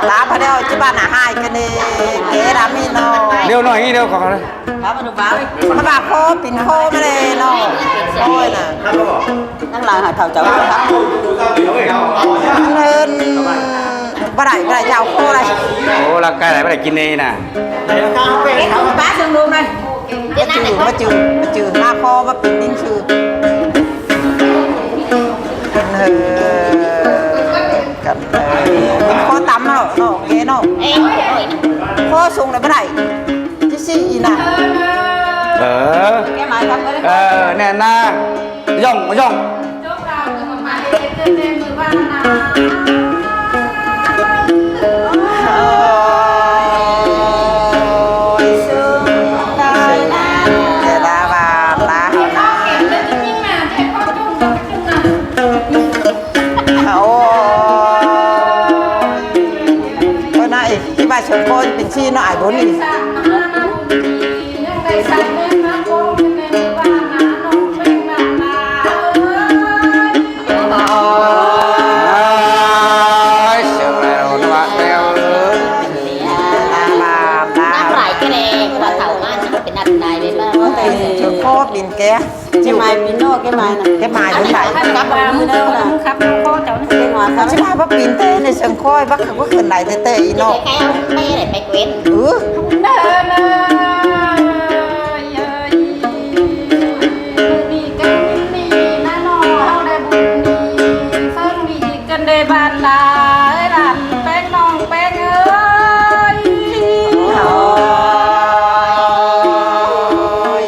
ຕາພະດຽວ ທີ່ບ້ານອາຫາຍກັນເດ້ ເກດາມີເນາະ ດຽວໜ້ອຍນີ້ດຽວ ຂໍ ມາບາກຄໍ ປິ່ນຄໍມາເລີຍເນາະ ໂອ້ຍນະ ທັງຫຼາຍຫາເຖົ້າເຈົ້າ ເພິ່ນ ບໍ່ໄດ້ ບໍ່ໄດ້ ເຈົ້າໂຄໄດ້ ໂອ້ ຮ່າງກາຍໄດ້ ບໍ່ໄດ້ກິນເດ້ນະ ເປັນປາເຊິ່ງລູກນະ ມາຈື່ ມາຈື່ ມາຈື່ ມາຂໍມາປິ່ນດິນຊື່ ເອີ ກັນ ເອີ ຂໍຕຳເນາະ ເນາະ ເກເນາະ ຂໍສົ່ງໄດ້ບໍ່ໄດ້ ຈັ່ງຊີ້ນະ ເອີ ເອີ ແນ່ນາ ຍ່ອງ ຍ່ອງ ໂອ້ຍ ເພິ່ນນະ ເອີຍ ທີ່ວ່າເຊີງຄໍເປັນຊີ້ເນາະ ອ້າຍບຸນນີ້ ນັບຫຼາຍແຕ່ແດ່ ຜູ້ເຖົ້າມາຊິເປັນນັບນາຍເດ້ ເຊີງຄໍປິ່ນແກ ເກັບໝາຍປິ່ນເນາະ ເກັບໝາຍນະ ເກັບໝາຍເພິ່ນໄດ້ ກັບມືເດີນະ ຄັບຄໍເຈົ້ານະ ເປັນຫວາ ຊິມາບໍ່ປິ່ນແຕ່ໃນເຊີງຄໍ ບັກຄືບໍ່ຂຶ້ນໄດ້ແຕ່ໆ ອີ່ເນາະ ໄປເລີຍ ໄປເກວັນ ເອີ ເດີນະ ມື້ນີ້ກັນນີ້ນະເນາະ ເຮົາໄດ້ບຸນນີ້ ເຊິ່ງນີ້ກັນເດ້ ບ້ານຫຼາຍ ຫຼານແປ້ງ ນ້ອງແປ້ງເອີຍ ໂອ້ຍ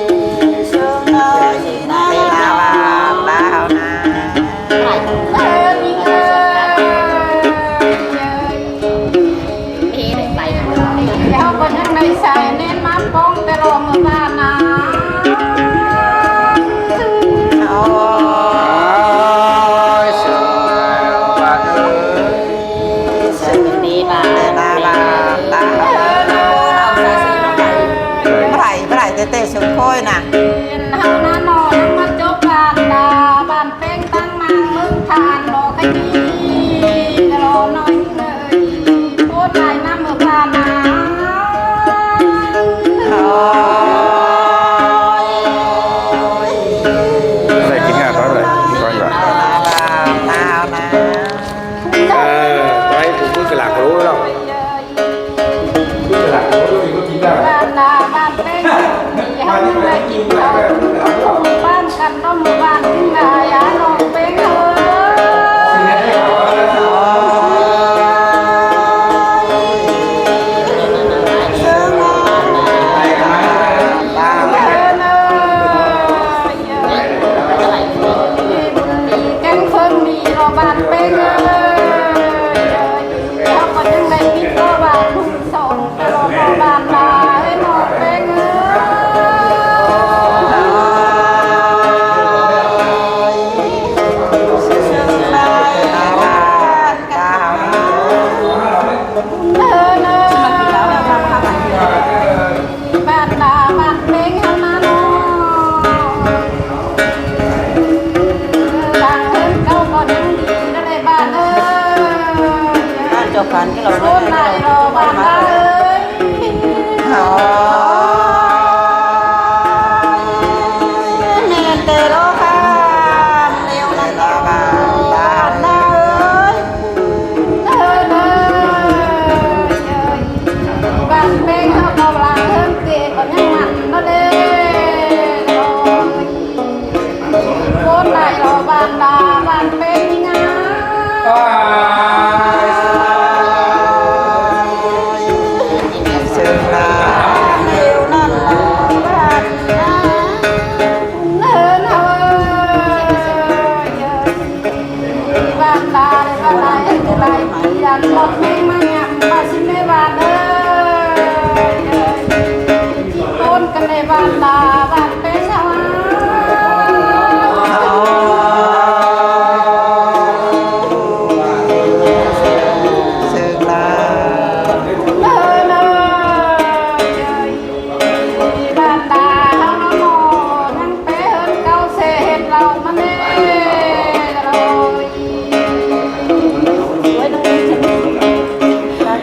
ເຊີງເອີຍ ນະ ເອີຍ ເອີຍ ເອີຍ ເຮົາກໍຍັງໄດ້ໃສ່ເນັ້ນມາປ້ອງແຕ່ລໍມື້ບ້ານນະ ໂອ້ຍ ເຊີງບ້ານເອີຍ ເຊີງດີບ້ານ ເອີ ບໍ່ໄດ້ ບໍ່ໄດ້ແຕ່ໆ ເຊີງຄ່ອຍນະ ເຮົານະເນາະ ຍັງມາຈົບບ້ານນະ ບ້ານ ເປັນຕັ້ງນາງເມືອງທານ ບໍ່ເຄີຍມີ ແຕ່ລໍໜ້ອຍເອີຍ ໂພດຫຼາຍນຳເມືອງບ້ານນາ ໂອ້ຍ ໄດ້ກິນງານຕອນໃດ ຕອນວ່າ ເອີ ໄປປູກມືກະລາໂຄໂລແລ້ວ. ບ້ານນາບ້ານແປ້ງ ເຮົາຍັງໄດ້ກິນເຂົ້າບ້ານກັນເນາະ ໝູ່ບ້ານກິນຫຼາຍ ອາ ນ້ອງແປ້ງເອີຍ ເອີ ເອີ ແກງເຜິ້ງມີເນາະ ບ້ານແປ້ງເອີຍ ເຮົາກໍຍັງໄດ້ກິນເນາະ ບ້ານ ສອງຕະຫຼອດເນາະ ບ້ານນາເອີຍ ນ້ອງແປ້ງເອີຍ ເອີ ເອີ ບ້ານນາບ້ານແປ້ງເຮົານະເນາະ ຫຼັງເຮືອນເກົ່າກໍຍັງດີນະເດ້ບ້ານເອີຍ ບ້ານເຈົ້າພັນທີ່ເຮົາ ໂອ້ຍ ຫຼາຍເນາະບ້ານນາເອີຍ ໂອ້ຍ ແມ່ນແຕ່ເນາະ ແນວນັ້ນເນາະ ບ້ານນາເອີຍ. ເອີ ເອີ ບ້ານແປ້ງເຮົາກໍຫຼັງເຮືອນເກກໍຍັງໝັ້ນເນາະເດ້ ໂອ້ຍ ໂພດຫຼາຍເນາະ ບ້ານນາບ້ານແປ້ງນີ້ນາ ເຊີນນາ ເອີ ເອີ ເອີ ບ້ານນາ ບ້ານນາ ເອີ ຫຼາຍປີ ອັນໝົດແຮງມາຫຍັງ ມາຊິແມ່ບ້ານເອີຍ ໂອນກັນແມ່ບ້ານນາ ບ້ານແປ້ງເຮົາ ເຊີນນາ ເອີ ເອີ ບ້ານນາເຮົາເນາະ ຍັງໄປເຮືອນເກົ່າເສເຮັດເຫຼົ່າມາແນ່ ໂອ້ຍ ໂອ້ຍ ນ້ອງ ເຊີນ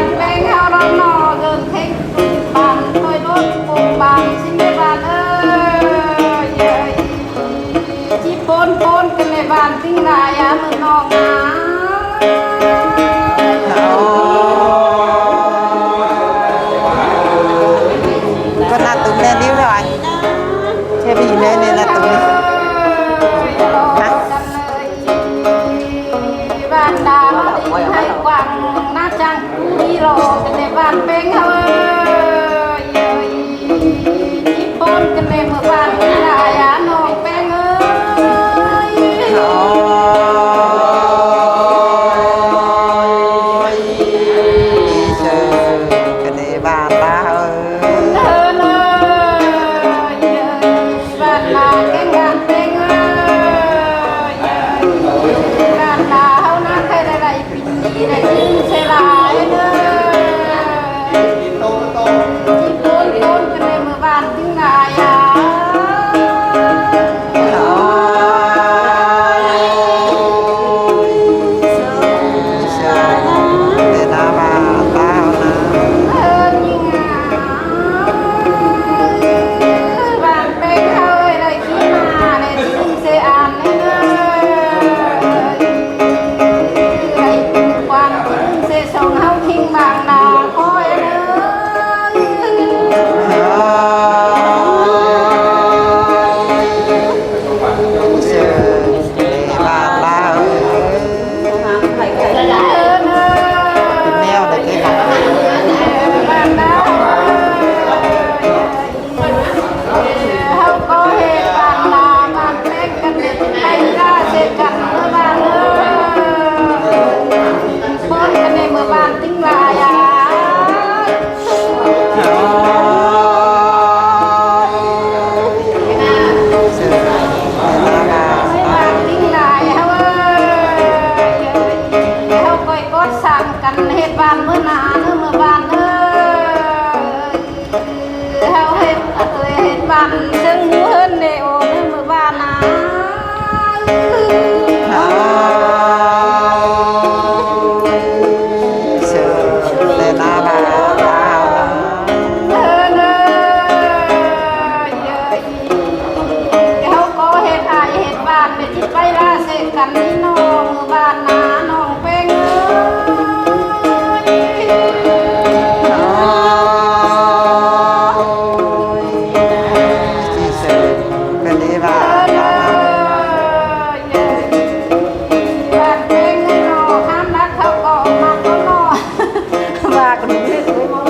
ນແປງເຮົາລອງໜໍ່ ເດີນເທັງບານ ຖອຍລົດໂປ່ງບານ ຊິແມ່ບ້ານເອີຍ ເອີຍ ຈິບໂປນໂປນກັນແມ່ບ້ານຕິງຫຼາຍອາ ເມືອງນອກນາ. ກໍໜ້າຕຶງແນ່ດິວເລີຍ ເຊບີແນ່ ແນ່ໜ້າຕຶງ ຮະ. ບ້ານດາວດິນໄຮ່ກວ້າງ ນາຈ້າງຄູລີຫຼໍ່ ກັນແດ່ບ້ານແປງເຮົາເອີຍ ເອີຍ ຈິບໂປນກັນແດ່ເມືອບ້ານຕິງຫຼາຍອາ ນ້ອງແປງເອີຍ ໂອ້ຍ ເຊີກັນແດ່ບ້ານດາວເອີຍ ເອີ ເອີ ເອີ ບ້ານນາແກງບ້ານແປງເອີຍ ເອີ ບ້ານນາເຮົານາ ໃຜໄດ້ໄດ້ ບ້ານແປງເຮົາເອີຍ ໄດ້ຂີ່ມ້າແດ່ ຊິເຊອານແດ່ເດີ ໄດ້ຄວາມຈິງເຊຊ່ອງເຮົາຄິງບາງນາຄອຍເດີ ເຊີບ້ານລາວເອີຍ ແນວໃດເອີຍ ບ້ານລາວເອີຍ. ເຮົາກໍເຮັດບ້ານລາວບ້ານແປງກັນ ໄປລາເສກັນເມືອບ້ານເອີຍ ພົນກັນໃນເມືອບ້ານຕິງຫຼາຍອາຍ ເມືອບ້ານຕິງຫຼາຍເຮົາເອີຍ ເຮົາກໍກອດສ້າງກັນເຮັດບ້ານເມືອນາເດີ ເມືອບ້ານເອີຍ. ເຮົາເຮັດ ເອີຍ ເຮັດບ້ານເຊິ່ງເຮືອນເດໂອ ເມືອບ້ານນາ ເຊີແຕ່ນາລາວ ເອີ ເອີ ເອີ ເຮົາກໍເຮັດອ້າຍເຮັດບ້ານ ແມ່ນຊິໄປລາເສກັນນີ້ນ້ອງ ເມືອບ້ານນານ້ອງ ເປັງເອີຍ ໂອ້ຍ ຊິເຊີເປັນເອວາ ເອີ ເອີ ເອີ ບ້ານເປັງເນາະ ຄາມຮັກເຂົາກໍມັກເນາະ ວ່າກັນເປັນເອວາ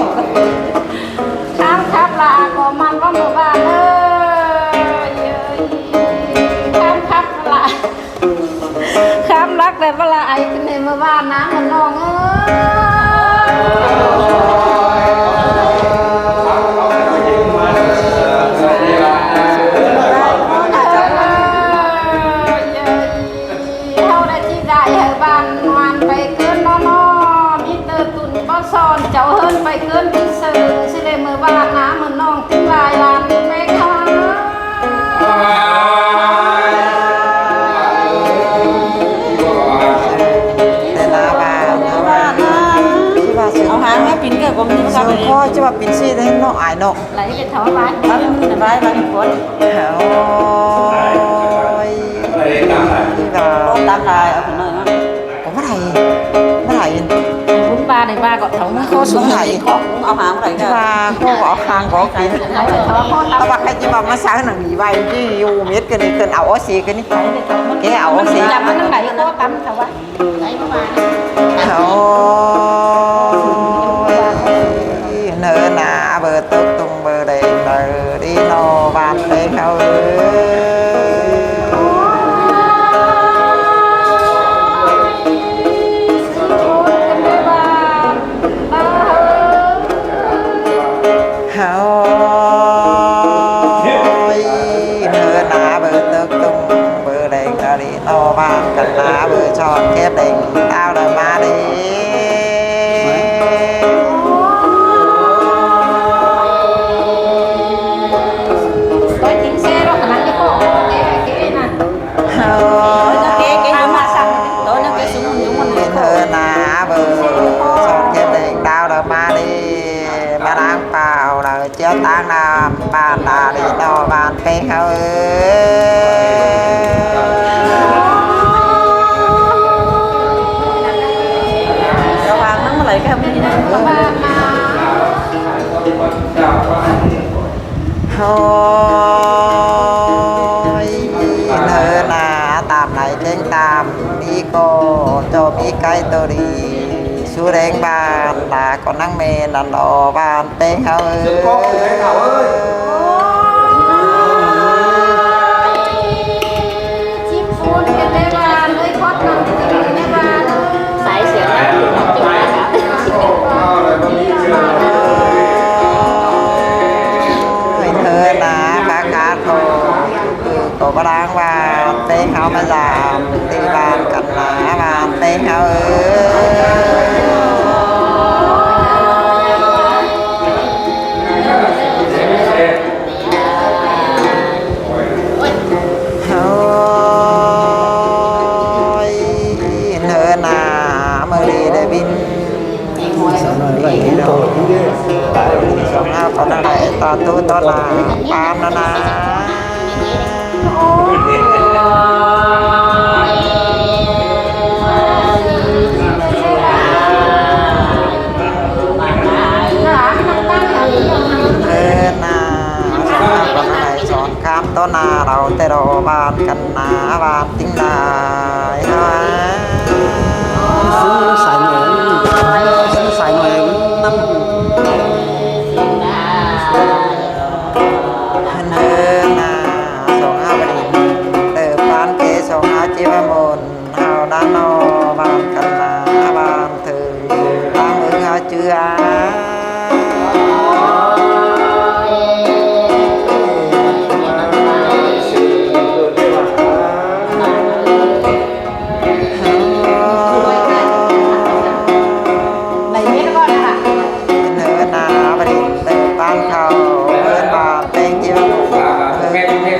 ຄາມຄັບລາກໍມັກເນາະ ເມືອບ້ານເອີຍ ຄາມຄັບລາ. ແຕ່ວ່າລະໄອຂຶ້ນໃນເມື່ອວານນະ ມັນນ້ອງເອີຍ. ເຮົາໄດ້ທີ່ໄດ້ໃຫ້ບ້ານວານໄປເກີນເນາະ ເນາະ ມີແຕ່ຕຸນບໍ່ສອນເຈົ້າເຮີນໄປເກີນທີ່ເຊິ່ງ ຊິໄດ້ເມື່ອວານນະ ມັນນ້ອງ ຫຼາຍລ້ານແມ່ຄ້າ ແຕ່ລະວ່າ ເອົາຫາງມາປິ່ນກໍບໍ່ມີ ເຈົ້າພໍ່ຈະວ່າປິ່ນຊີ້ໄດ້ເນາະ ອາຍເນາະ ໄຫຼເຮັດເທົ່າຫຼາຍ ມັນຫຼາຍບາງຄົນ ໂອ້ຍ ທີ່ວ່າ ຕາມຫຼາຍ ເອົາຂຶ້ນໜ້ອຍເນາະ. ກໍບໍ່ໄດ້ ບໍ່ໄດ້ ບຸນບາໄດ້ບາກໍເທົ່າມືຂໍສູງໃຫ້ ຂໍປຸງເອົາຫາງໄດ້ກໍວ່າ ຂໍເອົາຫາງກໍກິນ ເອົາວ່າໃຜຊິວ່າມາໃສ່ໜັງດີໄວ້ທີ່ຢູ່ເມັດກັນນີ້ ເພິ່ນເອົາອອກຊິກັນນີ້ ແກເອົາອອກຊິ ມັນຈຳມັນໄດ້ກໍຕຳເທົ່າວ່າ ໂອ້ຍ ເນີນາເບີຕົກຕຸງເບີແດງເບີດີນໍ ບ້ານແພງເຮົາເອີຍ. ໂອ້ຍ ເຮີນາເບີເຕີກຕຸງເບີແດງຕາລີນໍ ບ້ານກັນນາເບີຊອນແຄບແດງ ດາວດຳມາເດ້. ເຮີນາເບີຊອນແຄບແດງ ດາວດຳມາເດ້. ມາລ້າງປ່າວລະເຈ້ຍຕາງນ້ຳ ບ້ານດາລີນໍ ບ້ານເປັງເຮົາເອີຍ. ລະຫວ່າງນຳໄຫຼກັບນີ້ນະ ໂອ້ຍ ເຮີນາຕາມໄຫຼເກັ່ງຕາມ ມີກໍເຈົ້າມີໄກ່ໂຕດີ ສຸແດງບ້ານ ລາກໍນາງແມ່ນັ້ນລໍ ບ້ານເປັງເຮົາເອີຍ. ເຮີນາປະກາດຂໍ ກໍບໍ່ລາງວ່າເປັງເຮົາມາຢາມ ທີ່ບ້ານກັນນາ ບ້ານເປັງເຮົາເອີຍ. ໂອ້ຍ ເຮີນາ ມື້ນີ້ໄດ້ບິນ ສາວນ້ອຍໄວ້ເຫັນໂຕ ສອງຫ້າປານນັ້ນແຫຼະ ຕາໂຕຕອນໜ້າປານນັ້ນນະ. ເອີນາ ສອນຄາມຕໍ່ໜ້າເຮົາແຕ່ດອກ ບ້ານກັນນາ ບ້ານຕິງດາຍ ສາຍໜ້ອຍ ສາຍໜ້ອຍນຳ ເອີນາ ສອງຫ້າບະດິນ ເຕີບປານເກ ສອງຫ້າຈິວະມົນ ເຮົານານໍ ບ້ານກັນນາ ບ້ານເທີ ຕາມເອີງເຮົາເຈື່ອ. ເອີນາ ບາດນີ້ເຕີບປານເຂົ້າ ເອີ້ນວ່າແປງຈິວະມົນ ແມ່ນ ແມ່ນ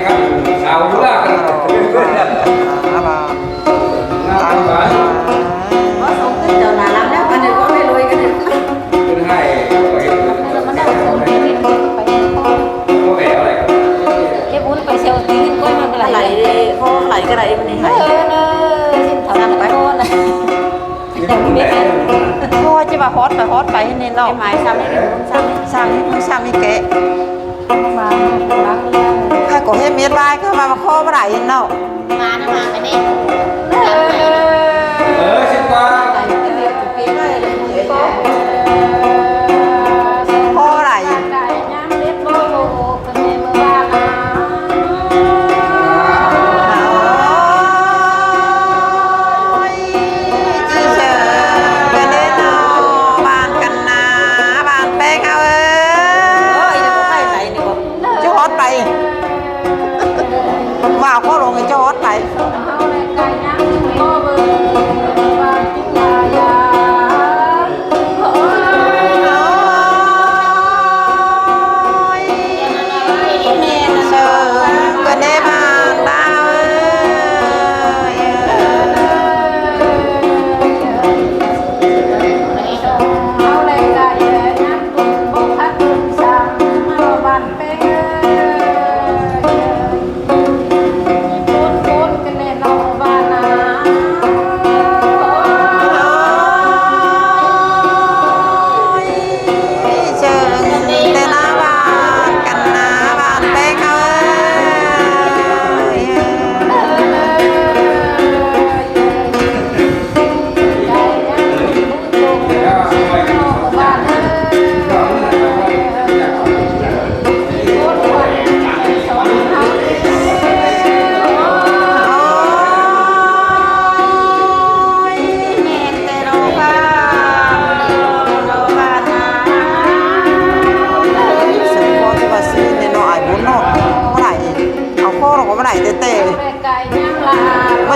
ສາວຢູ່ລາວ ບ້ານ ເຈົ້າໜ້າລຳແລ້ວ ອັນນີ້ກໍໄດ້ລວຍກັນ ເພິ່ນໃຫ້ ມັນໄດ້ຂອງກິນ ເກັບບຸນໄປເຊວຕີນກ່ອນ ມັນກໍໄຫຼ ໄຫຼ ພໍໄຫຼກໍໄດ້ ມັນນີ້ ເອີ ຊິນເຂົ້າໄປ ພໍຈະວ່າຮອດໄປ ຮອດໄປນີ້ເນາະ ໄມ້ຊ້ຳນີ້ ຊ້ຳນີ້ ຊ້ຳນີ້ແກະ ມາ ຖ້າກໍເຮັດເມັດວາຍ ຄືວ່າຂໍບໍ່ໄດ້ເນາະ. ມານະ ມາໄປເດ້ ເອີ ເອີ ສິບກວ່າ ພໍໄດ້ ໂອ້ຍ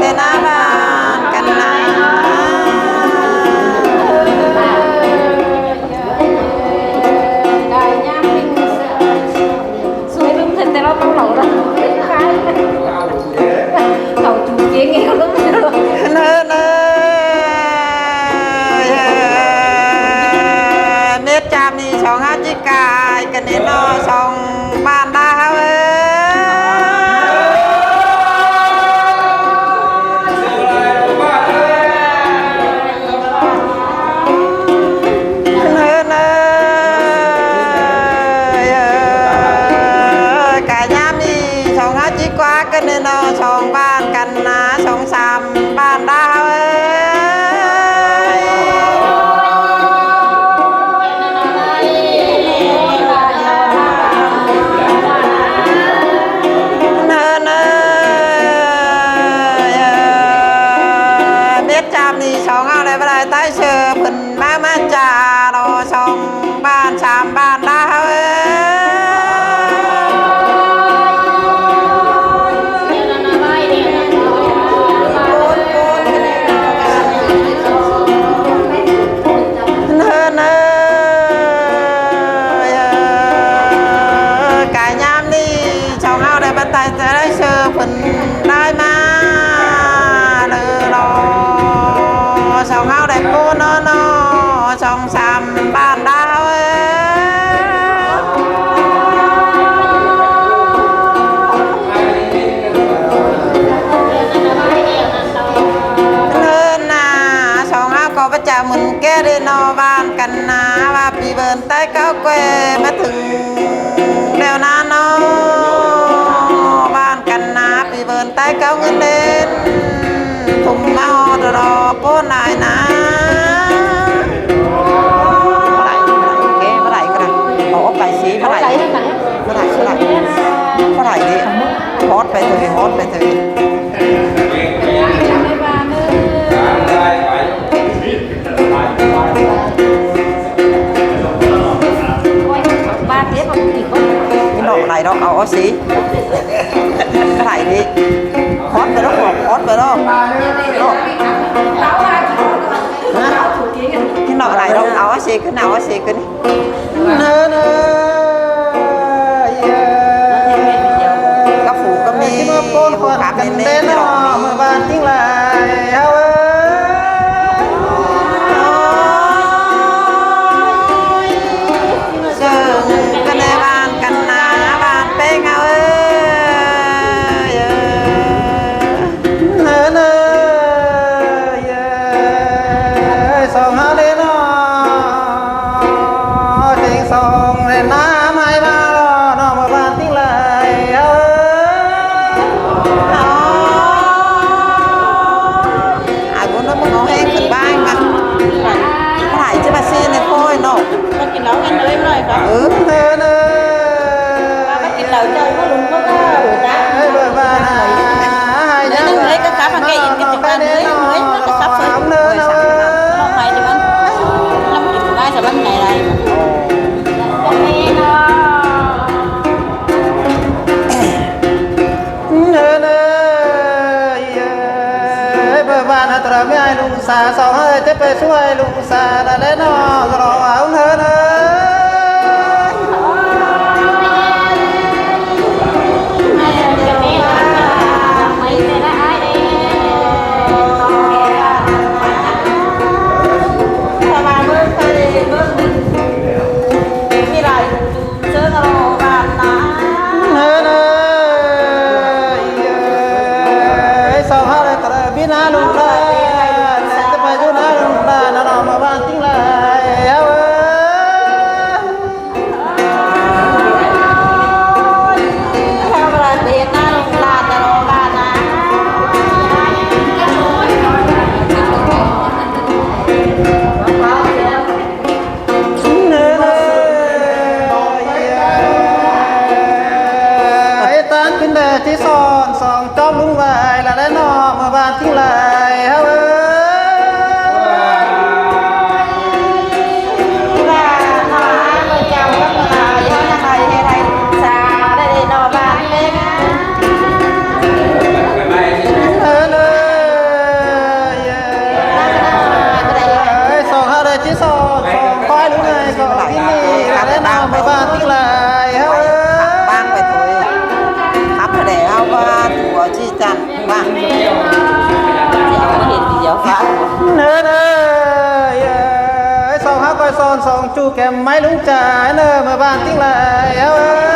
ແຕ່ໜ້າບ້ານກັນນະ ສວຍເບິ່ງເພິ່ນແຕ່ລະເມົາເຫຼົ້າລະ ເມົາຈູເກັ່ງອີກລະ ເນີ ເນີ ເມັດຈາມນີ້ ສອງເຮົາຈິກາຍກັນແນ່ເນາະ ສອງບ້ານດາເຮົາເອີຍ. ເອີ ກະຍາມນີ້ສອງເຮົາຈິກວ່າກັນແນ່ເນາະ ສອງບ້ານກັນນາ ສອງສາມບ້ານດາເຮົາເອີຍ. ເອີ ເອີ ເມັດຈາມນີ້ສອງເຮົາໄດ້ບໍ່ໄດ້ຕາຍເຊີເພິ່ນ ມາ ມາຈາໂລສອງບ້ານສາມບ້ານລາວເອີຍ ເອີ ເອີ ກະຍາມນີ້ສອງເຮົາໄດ້ບັນໄດ ຈະໄດ້ເຊີເພິ່ນໄດ້ມາເລີລອ ສອງເຮົາໄດ້ໂກນອນອ ສອງສາມບ້ານດາວເອີຍ ເລີນນາ ສອງເຮົາກໍປະຈາໝູນແກ້ເດນອ ບ້ານກັນນາ ວ່າປີເບີນໃຕ້ເກົ້າແກວ່ມາເຖິງ ແລ້ວນາເນາະ ບ້ານກັນນາ ປີເບີນໃຕ້ເກົ້າເງິນເດນ ທຸ່ມມາຮອດດອກໂປ້ນາຍນາ ບໍ່ໄດ້ ບໍ່ໄດ້ ເອີ ບໍ່ໄດ້ກໍໄດ້ ເອົາອອກໄປຊິ ບໍ່ໄດ້ ບໍ່ໄດ້ ບໍ່ໄດ້ ບໍ່ໄດ້ເດ້ ຮອດໄປເທີ ຮອດໄປເທີ. ກິນດອກໄຫຼດອກ ເອົາ ເອົາຊິ ໄຫຼດິ ຮອດໄປດອກ ຮອດໄປດອກ ເນາະ ກິນດອກໄຫຼດອກ ເອົາຊິ ຂຶ້ນ ເອົາຊິ ຂຶ້ນ. ເນີ ເນີ ເອີ ກະປູກະມີ ກະປູກະມີ ເບິ່ງຕິງຫຼາຍເຮົາເອີຍ ເຊິ່ງກະແນບ້ານກັນນາ ບ້ານແປ້ງເຮົາເອີຍ ເນີ ເນີ ເອີ ສອງເຮົາເດເນາະ ເຕັງສອງເດນາ ມາໃຫ້ມາເນາະ ເມື່ອບ້ານຕິງຫຼາຍເອີຍ ອາບຸນເນາະ ມຶງເອົາແຮງຂຶ້ນບ້ານມາ ຫຼາຍຈະມາຊີ້ໃນໂພຍເນາະ ກິນເຫຼົ້າກັນເລີຍ ເອີ ເນີ ເນີ ກິນເຫຼົ້າເຈົ້າຢູ່ລຸມເຂົາກໍຫູຈັກ ເອີ ເບີບ້ານຫາ ໜ້ອຍໜຶ່ງເລີຍກໍກັບມາແກ້ອີກ ກໍຊິມາເລີຍ ເອີ ກໍກັບເລີຍ ເອີ ໄປດີມັນ ລຳກິນບໍ່ໄດ້ ສະບັນໃຫຍ່ຫຼາຍ ເອີ ເອີ ເອີ ເບີບ້ານຫາຕະລະແມ່ໃຫ້ລຸງສາ ສອງເອີຍ ຈະໄປຊ່ວຍລຸງ ສາລະແລນອ ກະລອເອົາເນີນເອີຍ ສະບາຍເບິ່ງໄປເບິ່ງ ມີຫຼາຍ ເຊີນເອົາບ້ານນາ ເອີ ເອີ ເອີ ສອງເຮົາໄດ້ກະເລີຍບິນຫາລູກຫຼານ ຈະໄປຢູ່ນາລູກຫຼານ ນະເນາະ ມາບ້ານຈິງຫຼາຍ ເອີ ແດ່ທີ່ສອນສອງຈອມລຸງໄວ້ລະແລເນາະ ເມືອບ້ານຕິງໄຫຼເຮົາເອີຍ. ເອີເອີຍ ສອງເຮົາໄດ້ທີ່ສອນສອງຄວາຍລຸງເອີຍ ກໍທີ່ນີ້ລະແລເນາະ ເມືອບ້ານຕິງໄຫຼເຮົາເອີຍ. ເອີເອີຍ ສອງເຮົາກໍສອນສອງຈູແກມໄມ້ລຸງຈາຍເນີ ເມືອບ້ານຕິງໄຫຼເຮົາເອີຍ.